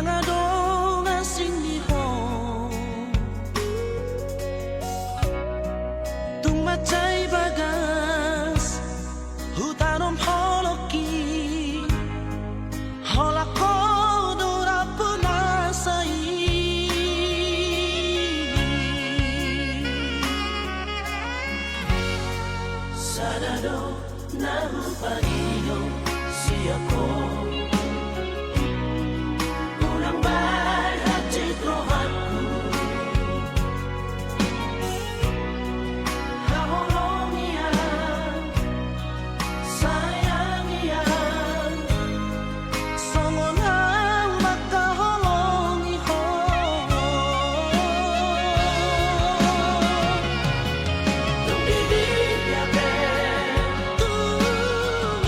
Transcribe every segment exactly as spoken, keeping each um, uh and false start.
Nga dong asing di ho. Tung mansai bagas hutanom holongki, holan ho do rampunasa i. Sada do na hupangidop sian ho, unang bahen hansit rohangku. Haholongi au, sayangi au, songon au mangkaholongi ho. Tung di dia pe, tung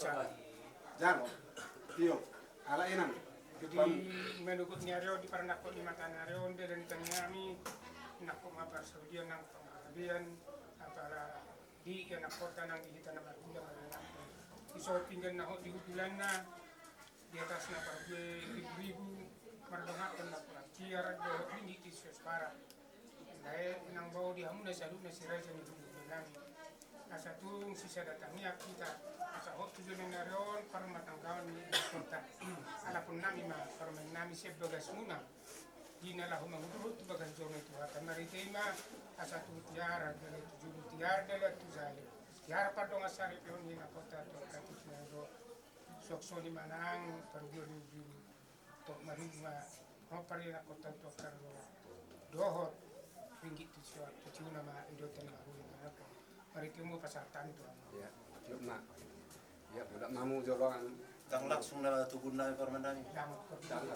Jalo, tio, ala inang. Jadi, manogot ni ari on, di parnangkok ni mata ni ari on, dalan ni tangiang nami, nangkok ma parsaulian nang pangalabian, apala di ianakhonta nang di hita na marguna marnangkok. Di so pinggan na hot di hutulanna, di atas na parbue ribu-ribu, mardongankon na kurang tiar, dohot ringgit di sios para. Lae nang bao di hamu na saluhutna si raja ni hulahula nami. Asa tung sisada tangiang hita, asa hot tu joloan ni ari on parrumatanggaon ni ianakhonta. Alapon nami ma parumaen nami sian bagasmuna. Di na laho mangudur tu bagas joro ni Tuhanta, marhite i ma asa tung tiar dalan tu julu, tiar dalan tu jae, tiar pardongan saripeon ni ianakhonta tu angka tingki na ro. Suang songon i ma nang parguru ni julu. Tok marhite ma, ma parianakhonta tu angka na ro, dohot ringgit tu sios, tu siuna ma idotan na marhite ma. Marhite i ma pasahat hami tu hamu. Ia, tiop ma. Ia, bulat ma hamu joloan. Ndang langsung na tugun nami parumaen nami. Ndang. Ndang.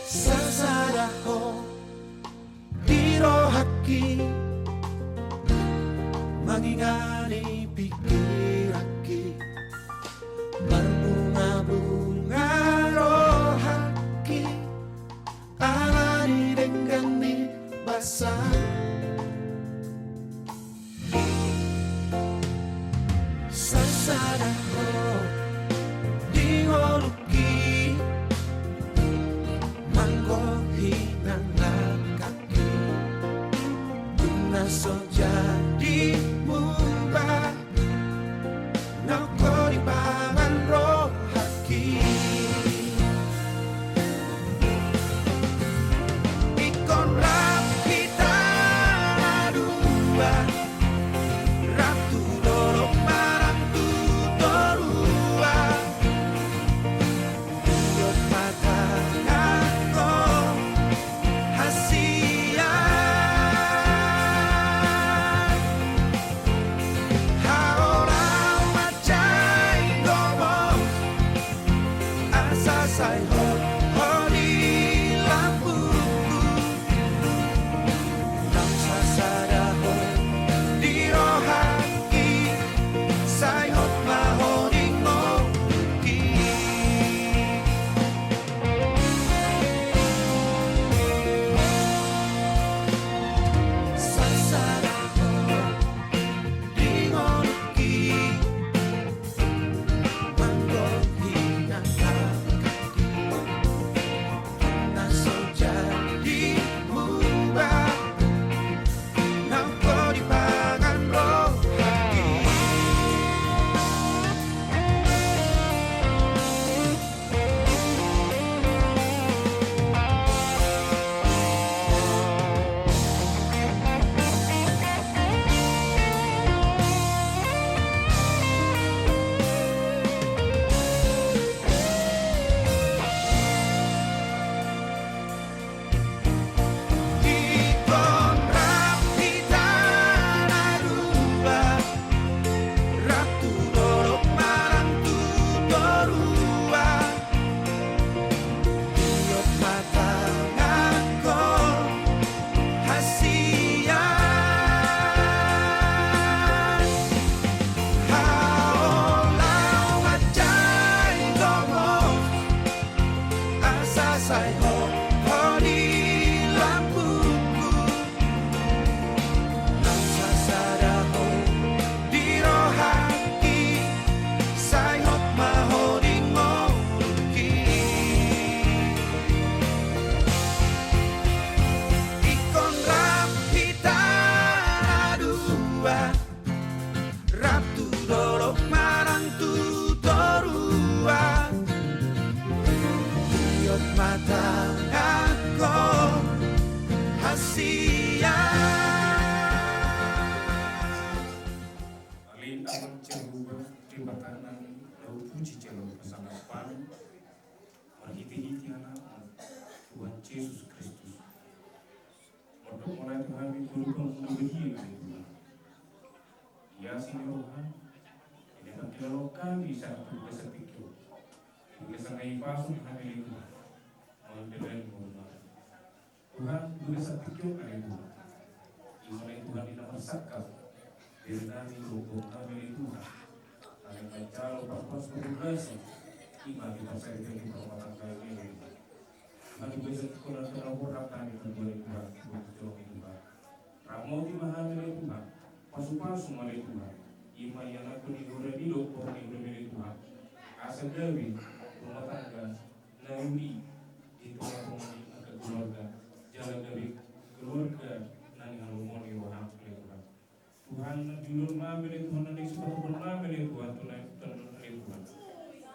Sasada ho di rohangki, mangingani pingkiranki, marbunga-bunga rohangki, ala ni denggan ni basa. Sasada ho di ngolungki, manggohi nang langkangki, dung na so jadi muba, naung ho dipangan rohangki. Ingkon rap hita na dua, rap tu dolok manang tu toruan. Iot ma tanganhon hasian, haola ma jai gomos, asa sai hot ho di lambungku. Nang sasada ho di rohangki, sai hot ma ho di ngolungki. Sasada ho di ngolungki, manggohi nang langkangki, na so jadi muba, naung ho dipangan rohangki. Ingkon rap hita na dua, rap tu dolok manang tu toruan. Iot ma tanganhon hasian, haola ma jai gomos, asa sai hot ho di lambungku. Nang sasada ho di rohangki, sai hot ma ho di ngolungki. Ingkon rap hita na dua, rap tu dolok manang tu toruan. Iot ma tanganhon hasian. Ale Amang Jahowa, Debata nami, na hupuji jala hupasangapan, marhitehite Anakmu, Tuhan Jesus Kristus. Mandok mauliate hami tu Ho, Amang na badia, ale Tuhan. Di asi ni roham, di na mangkilalaon hami sahat tu bagasan tingki on. Di Gabe sanga i pasu hami ale Tuhan. Mauliate ma. Tuhan, di bagasan tingki on ale Tuhan. Ima ale Tuhan di na marsangkap. Bere nami, gogo nami ale Tuhan. Nami manjalo parpasupasu. Ima di pasari dari rumah tangga ini ale Tuhan. Tuhan, di bagasan tingki on ale Tuhan, hormat nami tu ale Tuhan. Ramoti ma hami ale Tuhan. Pasupasu ma ale Tuhan. Ima ianakhon ni roha ni do, roha ni do ale Tuhan. Asa gabe rumah tangga na uli di tongatonga ni angka keluarga, jala gabe keluarga na nihalomoni roham ale Tuhan. Tuhan, na jolo nami ale Tuhan, na naeng sipatupaon nami ale Tuhan, tu na, tu na ale Tuhan.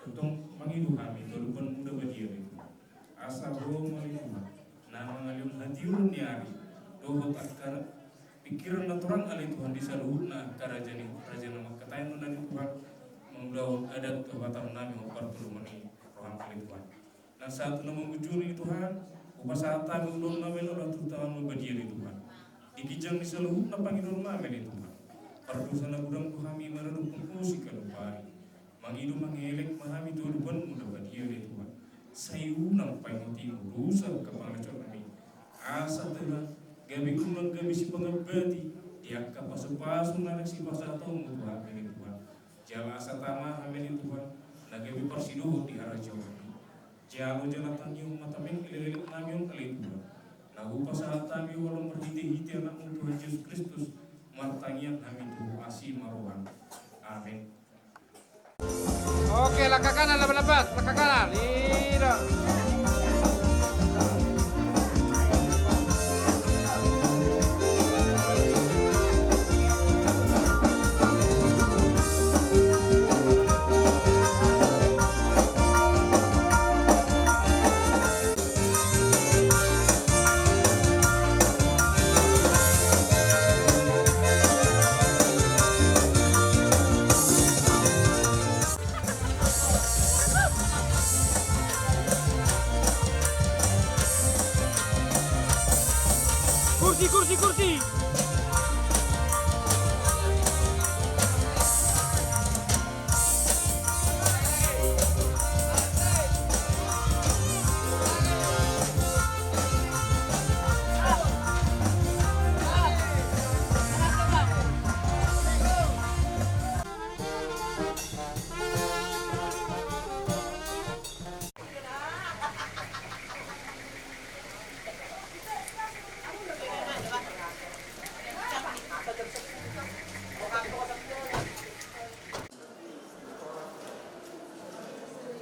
Tongtong mangido hami tu adopanmu na badia ale Tuhan. Asa ro ma ale Tuhan na mangalehon hatiuron ni ari dohot angka pikiran na torang ale Tuhan di saluhutna angka raja ni, raja na mangkatai on ale Tuhan. Mangulahon adat tu hataM nami hombar tu lomon ni rohaM ale Tuhan. Nang sahat tu na mangujungi Tuhan, hupasahat hami ulaon nami on tu tanganMu na badia ale Tuhan. Di ginjang ni saluhutna pangidoan nami ale Tuhan. Pardosa na godang do hami maradophon Ho singkalup ari. Mangido mangelek ma hami tu adopanMu na badia ale Tuhan. Sai unang paingot-ingot dosa angka pangalehon nami. Asa tena gabe unang gabe sipangambati di angka pasupasu na naeng sipasahatonMu tu hami ale Tuhan. Jala asa tama hami ale Tuhan na gabe parsidohot di harajaonMi. Jalo jala tangiang ma hami elek-elek nami on ale Tuhan. Na hupasahat hami holan marhitehite AnakMu Tuhan Jesus Kristus, martangiang hami tu Ho asi ma rohaM. Amen. Oke, langkah kanan, lapan lapan, langkah kanan. Ida. Kursi, kursi, kursi.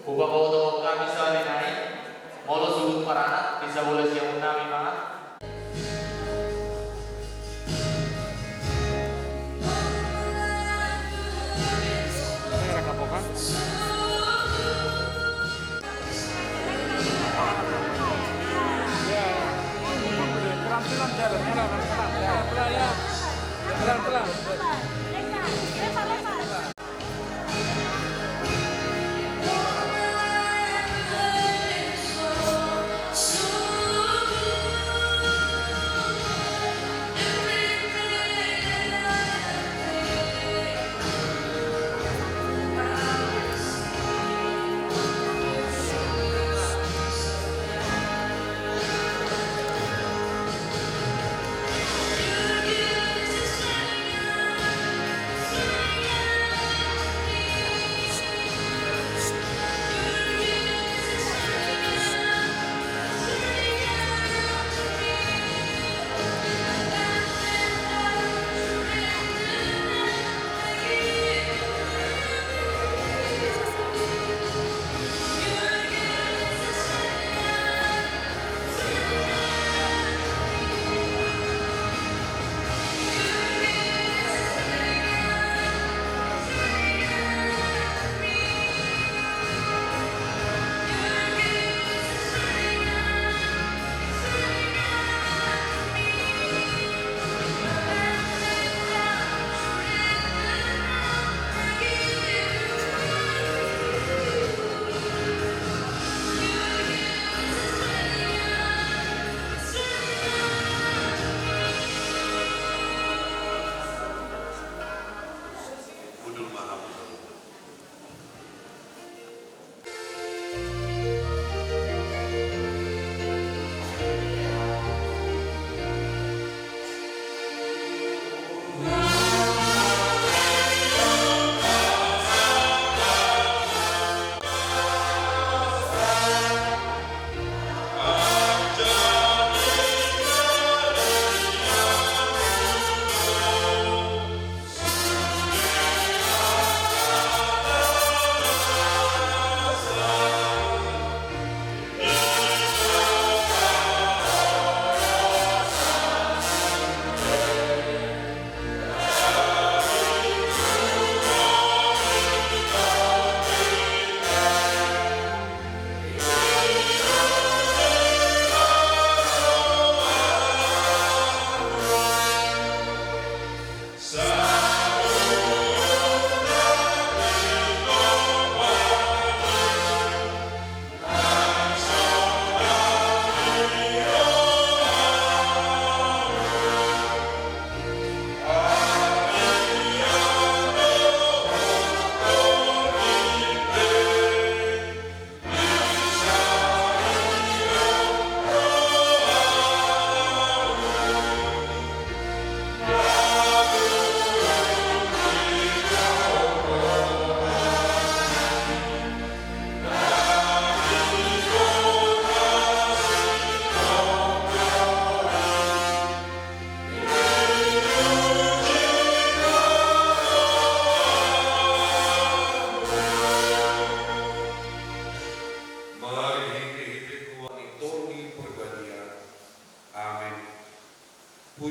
Hupaboto hami sahali nai, molo suhut paranak, di sabola siamun nami ma.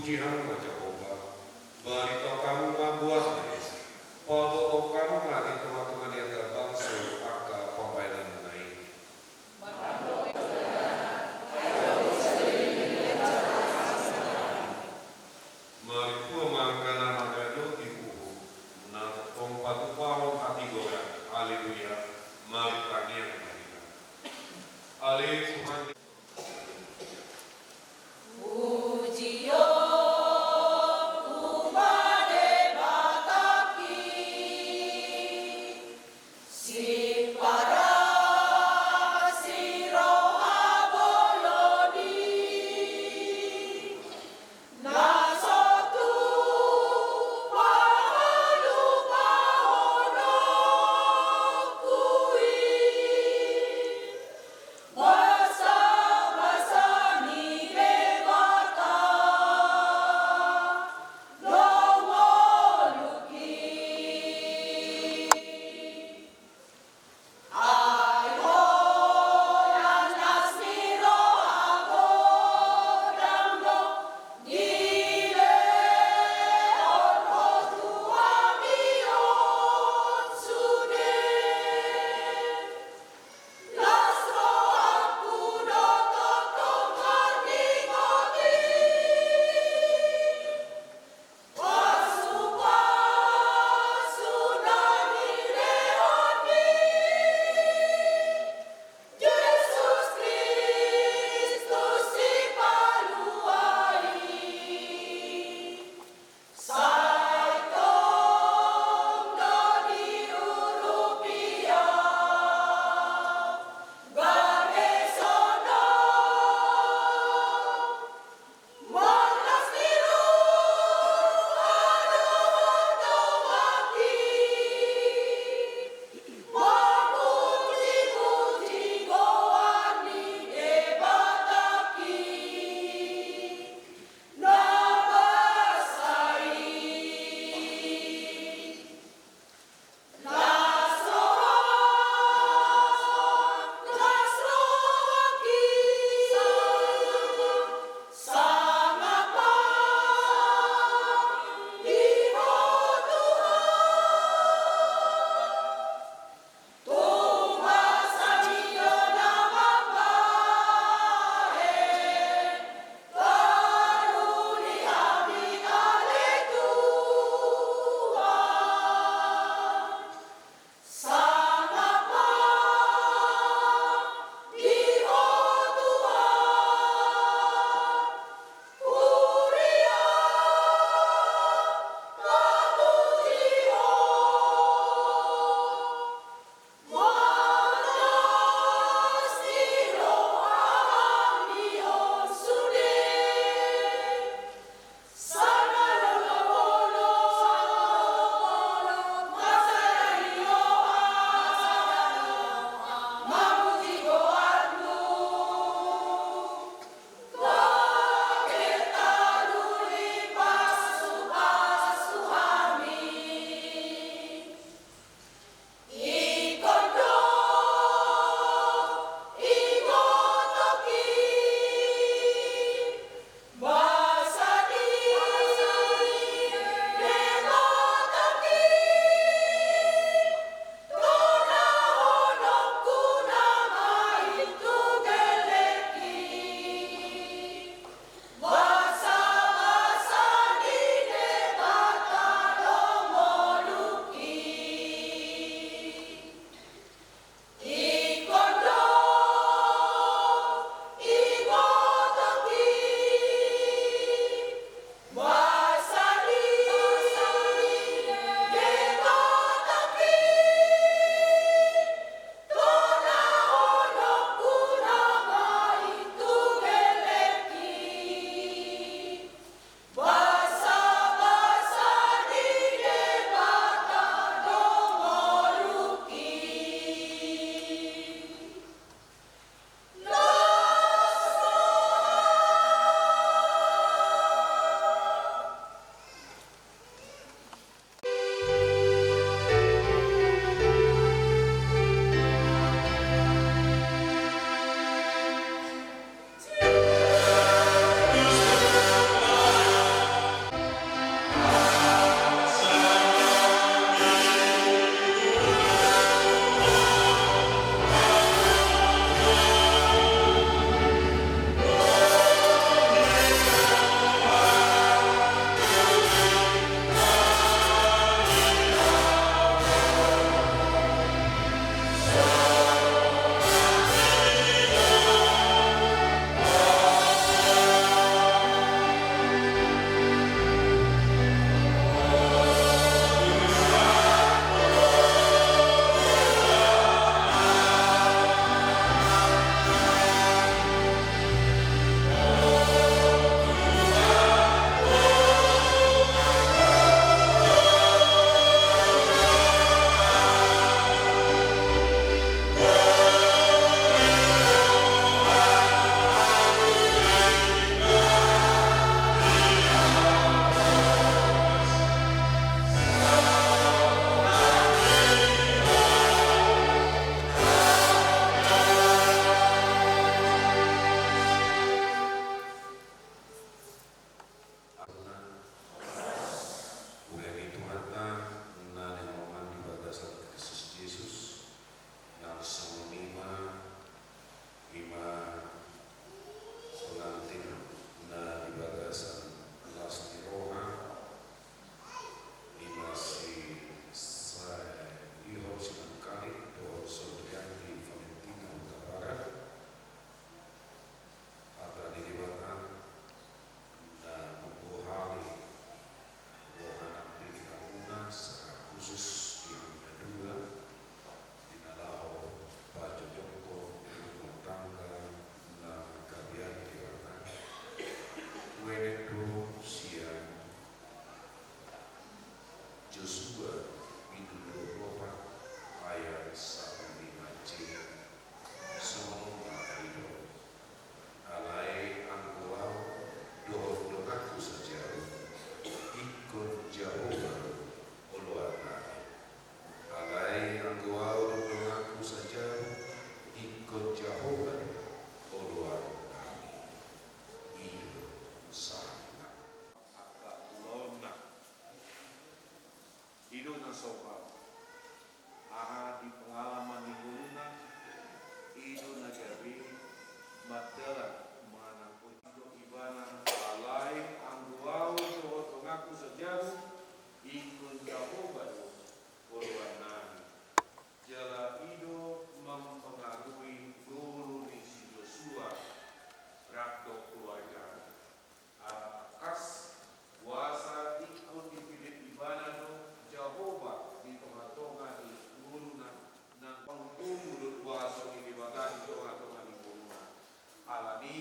Puji hamu ma Jahowa, barita hamu ma boasa, paboa hamu ma di tonga-tonga ni angka bangso angka pambahenanmuna i. Martua ma angka na marga do di uhum, na tongtong patupahon hatigoran. Haleluya. Martangiang ma hita. Ale Tuhan.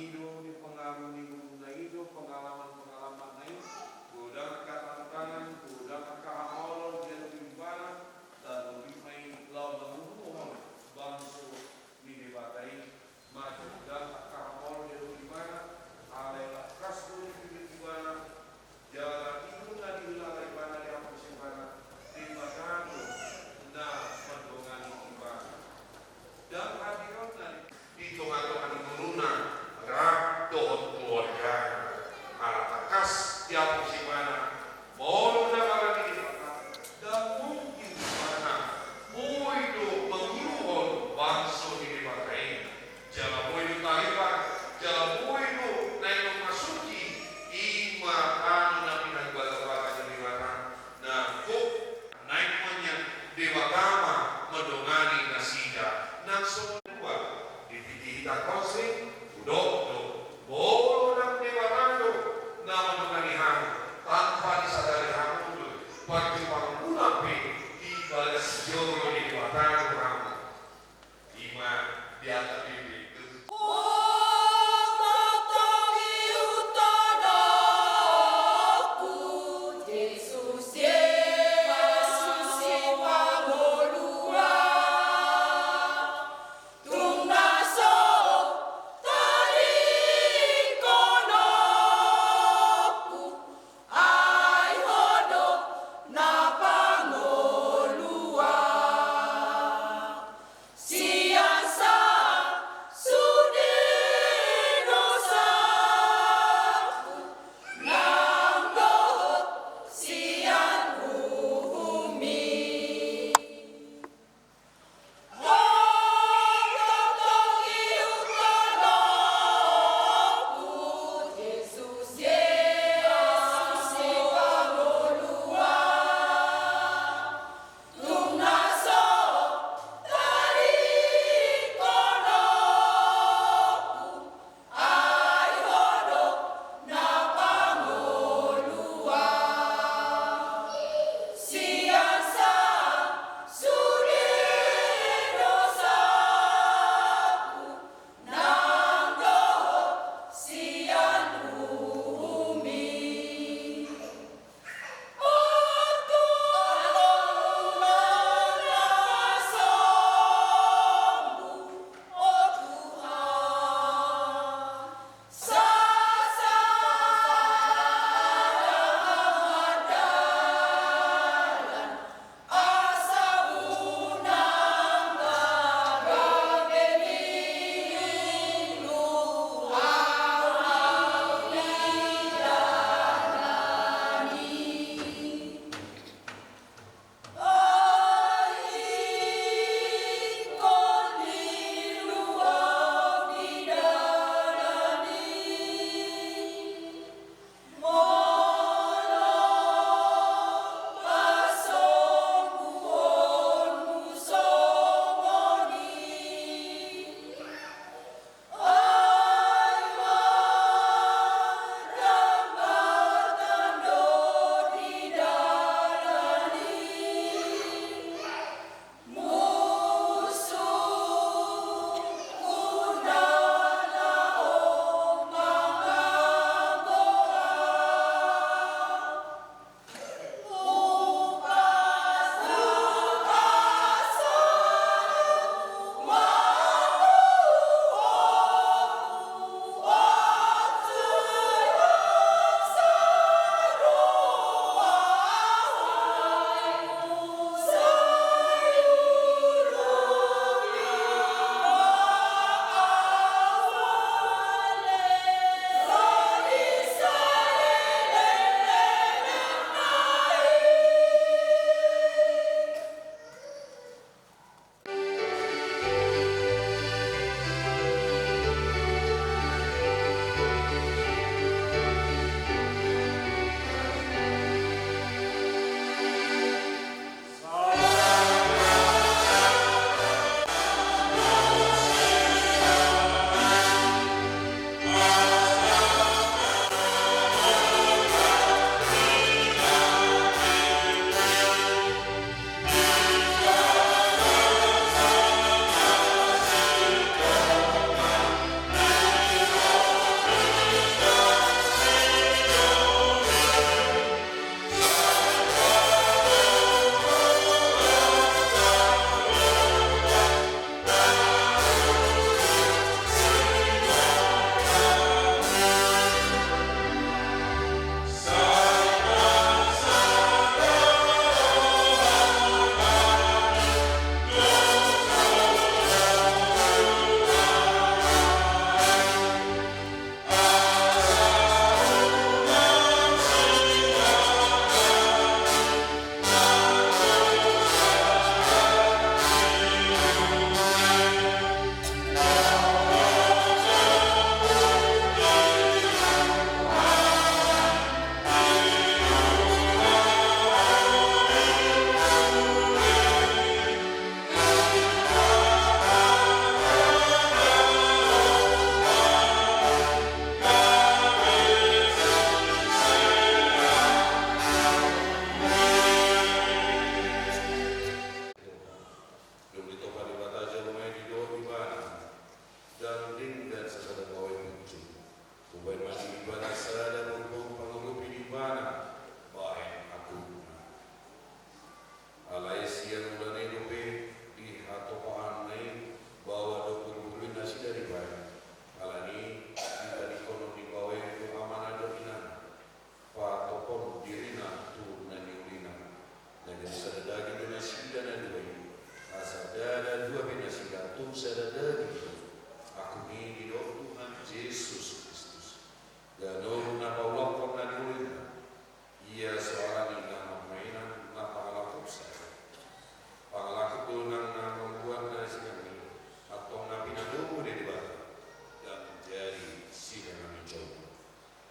I do di pengaruh ni guruna i do, pengalaman-pengalamanna i, godang angka tantangan, godang angka hamaolon diadopi ibana, tarlumobi ma i laho mangurupi bangso ni Debata i. Mansai godang angka hamaolon diadopi ibana, alai tangkas do dipillit ibana. Jala i do na dihilala ibana, diampus ibana, Debata do na mandongani ibana. Ndang hadironna di tonga-tonga ni guruna rap dohot keluargana, ala tangkas diampus ibana,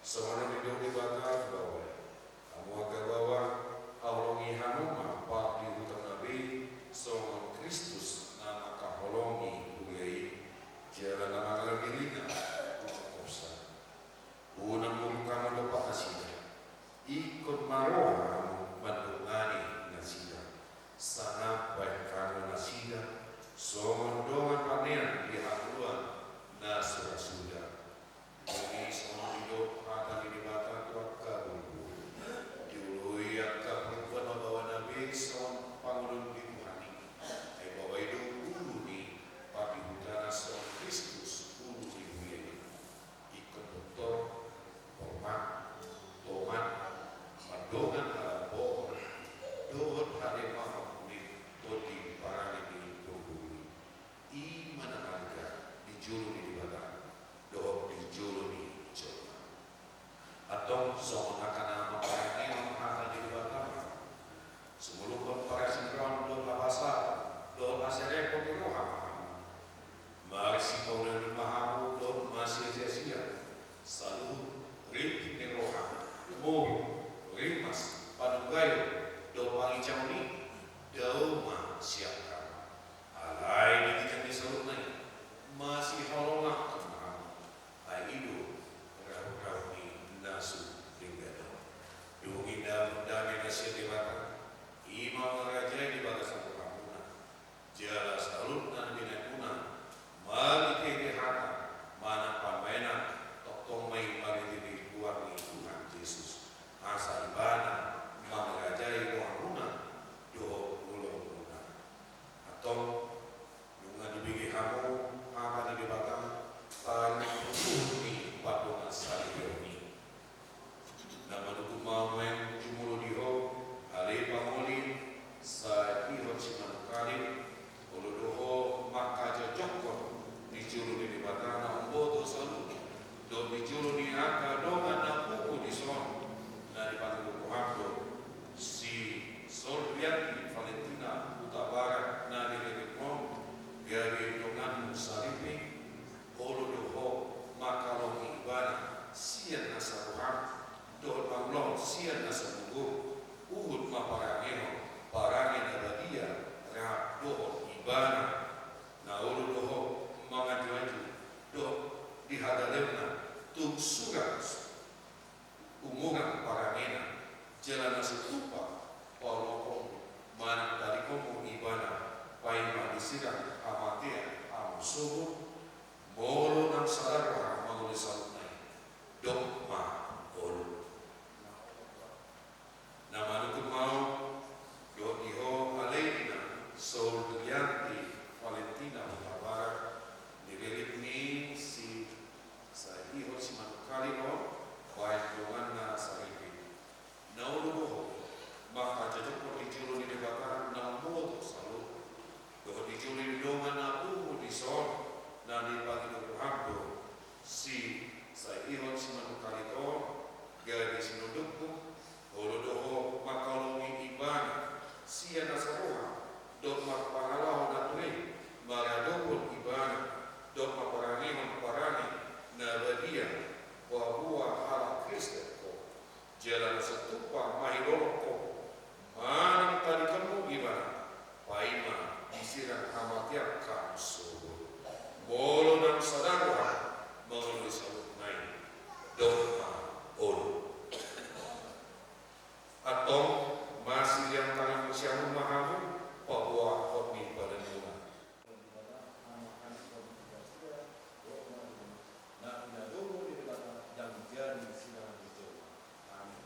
Songon na nidok Debata tu Bapa i: Hamu angka bapa, haholongi hamu ma pardihutanna be songon Kristus na mangkaholongi huria i, jala na mangalap dirina tu pongkapsa. Unang muruk hamu dompak nasida. Ingkon ma roha hamu mandongani nasida, sangap baen hamu nasida songon dongan panean di hangoluan na so ra suda. Jadi songon i do hata ni Debata tu angka boru. Dioloi angka parbuat na baoa na be songon pangoluan di Tuhan i. Ai Bapa i do ulu ni pardihutana, songon Kristus ulu ni huria i. Ingkon do tor hormat, tomat, mardongan na lam bohor, dohot hadean mahamuni, tondi parange ni boru i. I ma na marga di jolo ni Debata dohot di jolo ni jolma. Antong songon angka na mangkaholongi hata ni Debata ma, sumolunghon parasingkolan dohot habasaon dohot haserepon ni roha ma hamu. Marsipaulalion ma hamu dohot masiasiasian, saluhut rintik ni roha, moru, rimas, panunggayon dohot pangincaon i, dao ma sian hamu. Alai di ginjang ni saluhutna i, masihaholongan ma hamu. Ai i do rahut-rahut ni na so denggan on. Dung i, dam-, dame na sian Debata, i ma mangarajai di bagasan rohamuna jala saluhut na binaenmuna, marhitehite hata manang pambahenan, tongtong ma i marhitehite goar ni Tuhan Jesus, asa Ibana mangarajai rohamuna dohot holongmuna. Antong, nunga dibege hamu hata ni Debata, taringot tu suhut ni pardongansaripeon on i. Na manungkun ma on nuaeng jumolo di ho, ale pangoli, sai ihot simanungkalit, olo do ho manghajojokhon di jolo ni Debata na umboto saluhut, dohot di jolo ni angka dongan na pungu dison, na dipangido Tuhan do, si Sorbianti Valentina Hutabarat na di Lelengmon, gabe donganmu saripe, olo do ho mangkaholongi ibana sian na saroham, dohot mangulahon sian na sagogo, huhut mamparangehon parange na badia rap dohot ibana, na olo do ho manganjuanju, dohot di hagaleonna tung surang umurang parangena, jala na so tupa paolokhonmu manang tadingkonmu ibana, paima disirang hamatean hamu sogot, molo naung sada roha mangoloi saluhutna i, dok ma olo. Na manungkun ma on dohot di ho ale inang Sorbianti Valentina Hutabarat, di lelik ni si Sai ihot simanungkalit on, baen donganna saripe. Na olo do ho manghajojokhon di jolo ni Debata na umboto saluhut, dohot di jolo ni dongan na pungu dison, na dipangido Tuhan do, si sai ihot simanungkalit on, gabe sinondukmu, olo do ho mangkaholongi ibana sian na saroha, dohot marpangalaho na ture maradophon ibana, dohot mamparangehon parange na badia, paboa halak Kristen ho, jala na so tupa mangilolong ho manang tadingkonmu ibana, paima disirang hamatean hamu sogot. Molo naung sada roha mangoloi saluhutna i, dok ma olo. Antong, masiliang tangan siamun ma hamu, paboahon ni badanmuna. Amin.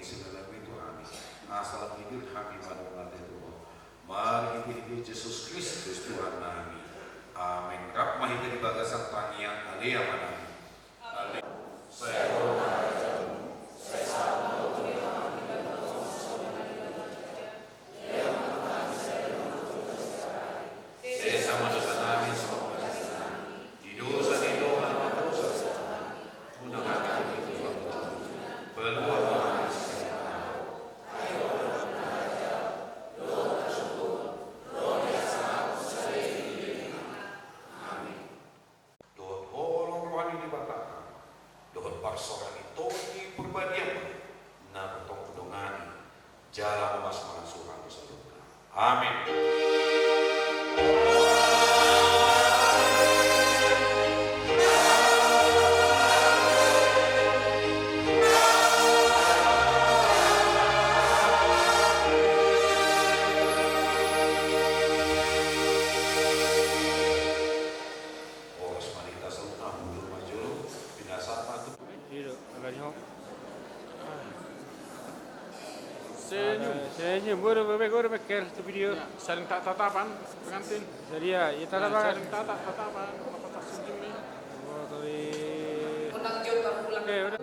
Silabi tu hami, asa lam hidul hami madung mate tu Ho. Marhite-hite Jesus Kristus Tuhannami. Amen. Rap ma hita di bagasan tangiang Ale Amanami. Ale. Sesa ma dosanami songon na di dosa ni dongan na mardosa. Unang hami tu pangunjunan, palua ma hami sian pangago. Ai Ho do na raja, dohot hasohotan, dohot hasangapon saleleng ni lelengna. Amen. Dohot holong roha ni Debata, dohot parsaoran ni Tondi Porbadia, na tongtong mandongani jala mamasu-masu hami saluhutna. Amen. Horas ma di hita saluhutna, mundur ma jolo, pinasahat ma tu. Iya, alani ho. Senyum. Senyum, baru bebek, baru beker tu video. Ya, saling tatap-tatapan pengantin. Jadi ya, ya, tatapan. Saling tatap-tatapan, tatap senyum nih. Oh, sorry. Undang jawab pulang. Eh, udah.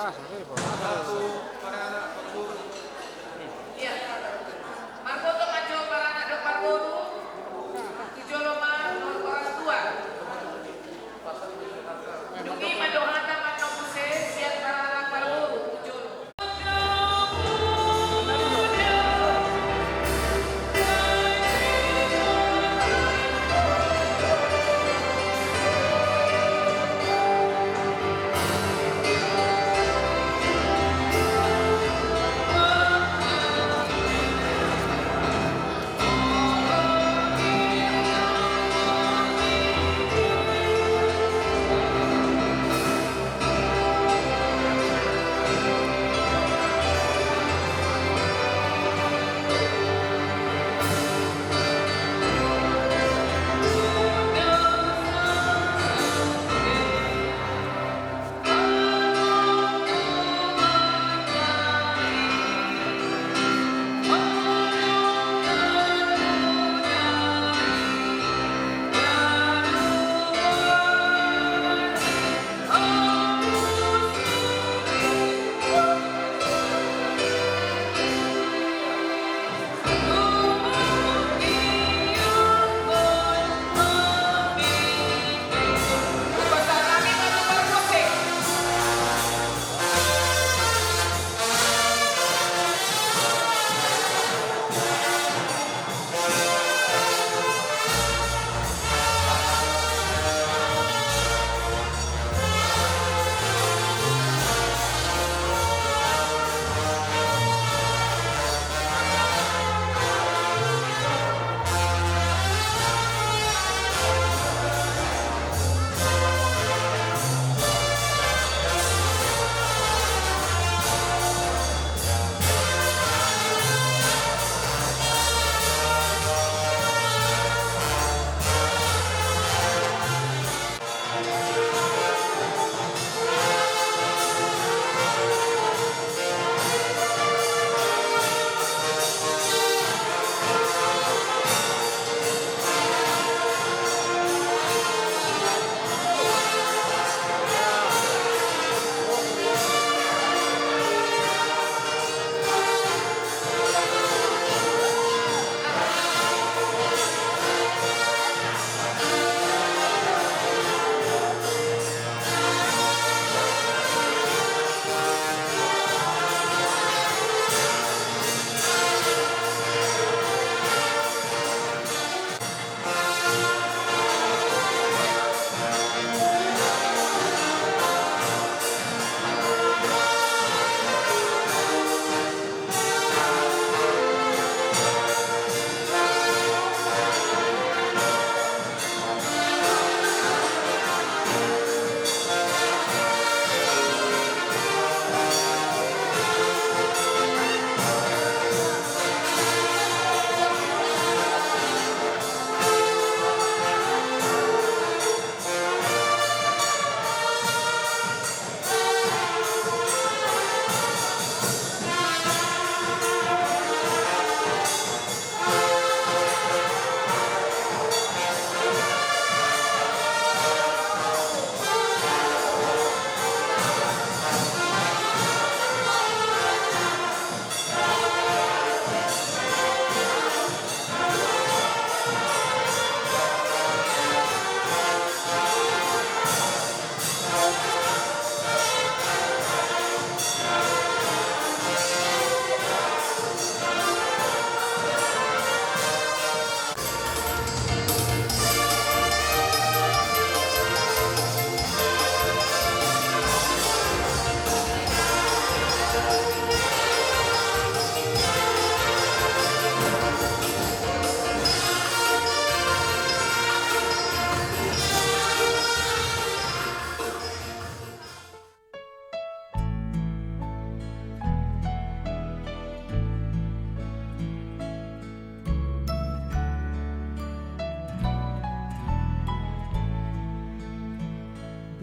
Marboto ma jo paranak dohot parboru tu jolo ma, orang tua. Dung i ma do hata ma na muse sian paranak parboru tu jolo.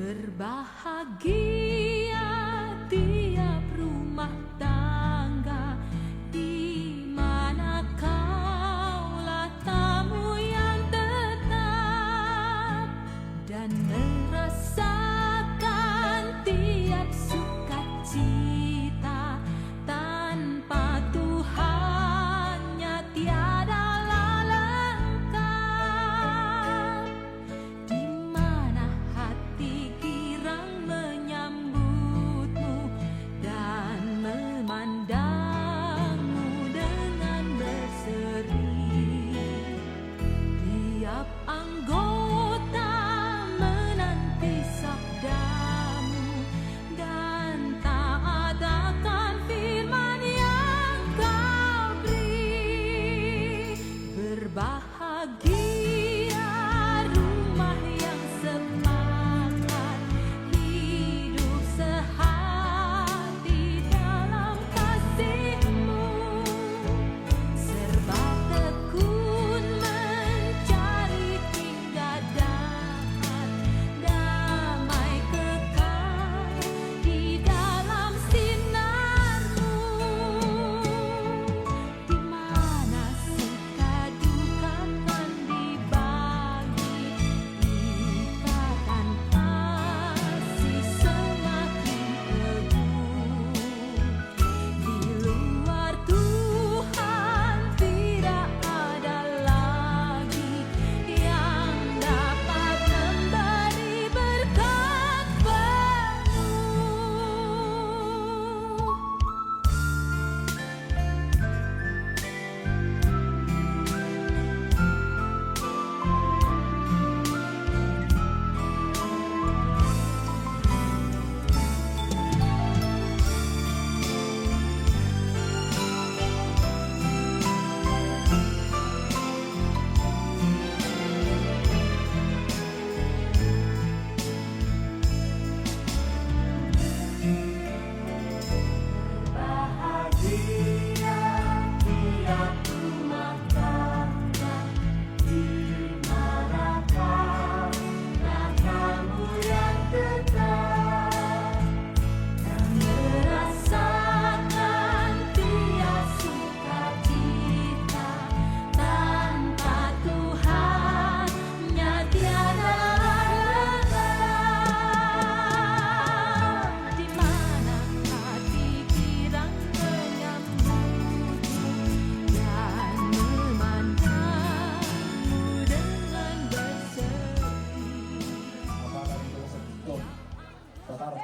Berbahagia tiap rumah tangga di mana kaulah tamu yang tetap dan merasakan tiap sukacita.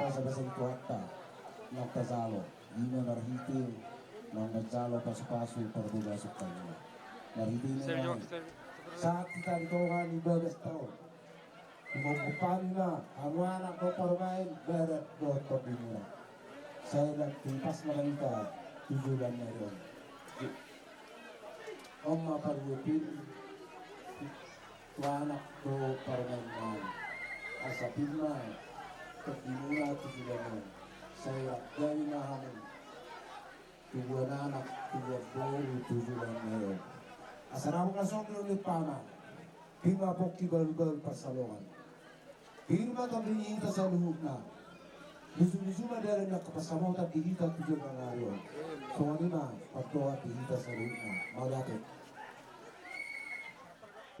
Basa-basa ni Tuhanta naung tajalo, i ma marhite naung manjalo pasu-pasu parbagason hamu. Marhite i ma, sahat hita di tonga ni bagas taon. Humompani ma hamu anak dohot parumaen, barat dohot tondimuna. Sai dang tipas ma hita tu joloan ni ari on. On ma paruapin tu anak dohot parumaen nami. Asa pir ma tondimuna tu joloan on. Sai rap gabe ma hamu tubuan anak, tubuan boru tu joloan ni ari on. Asa na mangasup do ni paman. Pir ma pongki bahul-bahul pansalongan. Pir ma tondi ni hita saluhutna. Luju-luju ma dalan ni angka pansamotan di hita tu joloan ni ari on. Songon i ma pandohan di hita saluhutna. Mauliate.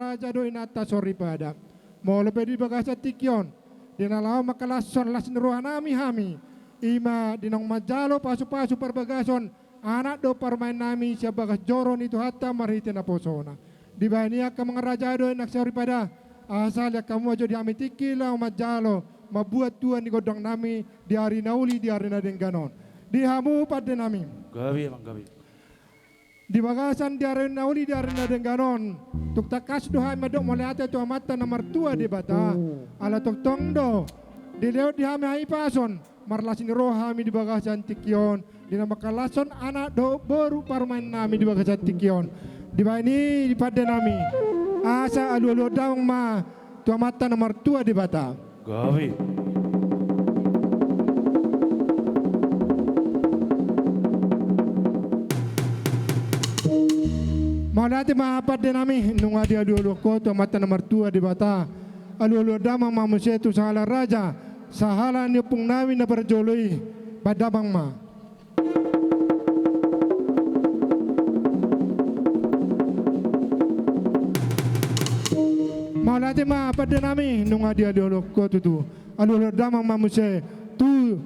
Raja dohot inanta soripada. Molo pe di bagasan tingki on, di na laho mangkalashon las ni roha nami hami, i ma di naung manjalo pasu-pasu parbagason anak dohot parumaen nami sian bagas joro ni Tuhanta marhite naposona. Dibahen i angka amang raja dohot inanta soripada, asa salean hamu ma jo di hami tingki laho manjalo mambuat tua ni gondang nami di ari na uli di ari na denggan on. Di hamu pande nami. Gabe, amang, gabe. Di bagasan di ari na uli di ari na denggan on, tung tangkas do hami mandok mauliate tu Amanta na martua Debata. Ala tongtong do dilehon di hami hahipason, marlas ni roha hami di bagasan tingki on, di na mangkalashon anak dohot boru parumaen nami di bagasan tingki on. Dibahen i pande nami, asa alu-aluhon damang ma tu Amanta na martua Debata. Gabe. Mauliate ma pande nami, nunga dialu-aluhon ho tu Amanta na martua Debata. Alu-aluhon damang ma muse tu sahala raja, sahala ni ompung nami na parjolo i, bahen damang ma. Mauliate ma pande nami, nunga dialu-aluhon ho tutu. Alu-aluhon damang ma muse tu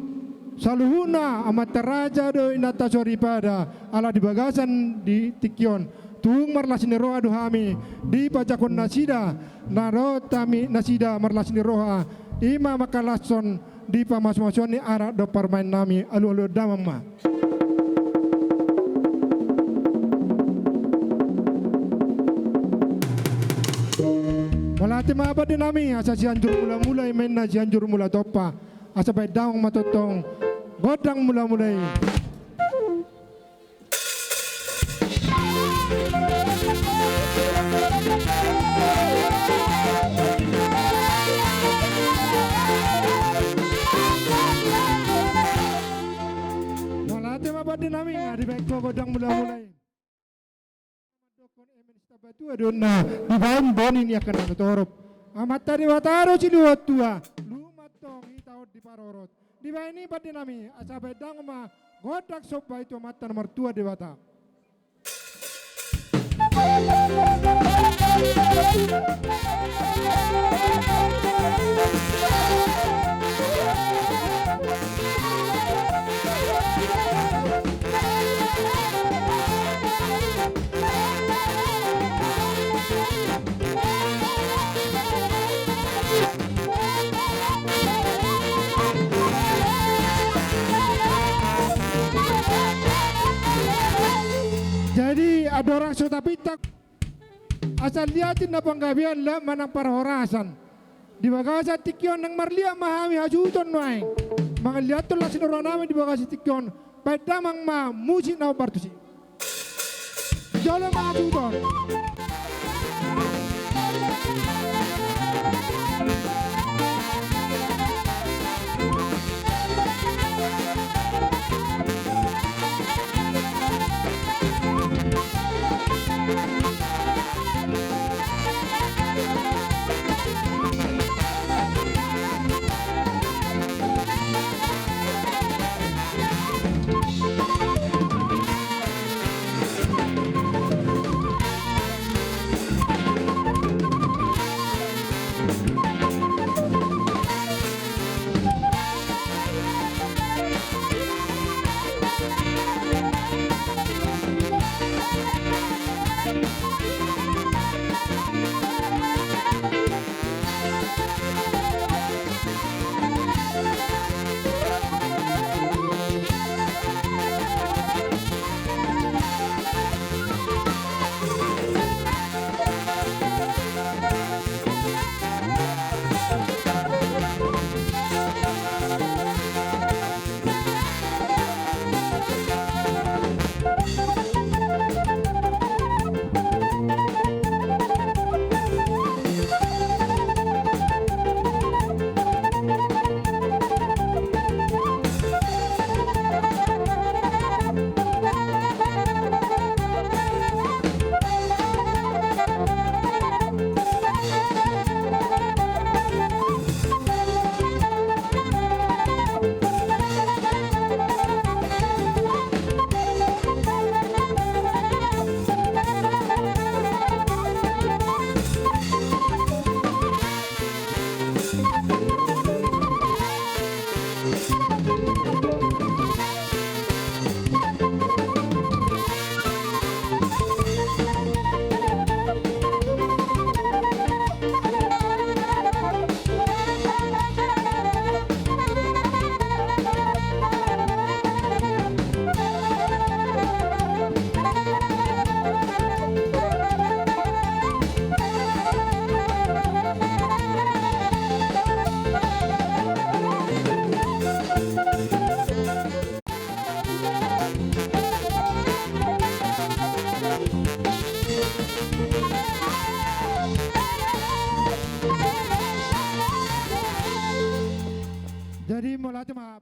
saluhutna amanta raja dohot inanta soripada, ala di bagasan di tingki on tung marlas ni roha do hami, dipajakhon nasida, na ro hami nasida marlas ni roha, i ma mangkalashon di pamasu-masuon ni anak dohot parumaen nami. Alu-aluhon damang ma. Mauliate ma pande nami, asa Sianjur Mula-mula i ma inna Sianjur Mula Tompa, asa bahen damang ma tongtong gondang mula-mula i. Mauliate ma pande nami, nga dibahen ho gondang mula-mula i. Mandokkon eme ni Sitambatua do na dibahen boni ni angka na torop. Amanta Debata do silehon tua, luat ma tong hita on diparorot. Dibahen i pande nami, asa bahen damang ma gondang somba i tu Amanta na martua Debata. Jadi, andorang so tapinta, asa liatin na panggabean, liat ma nang parhorasan. Di bagasan tingki on naeng marliat ma hami hasuhuton nuaeng. Mangalliathon las ni roha nami di bagasan tingki on, bahen damang ma musik na hombar tusi. Jolo ma hasuhuton. Ate ma.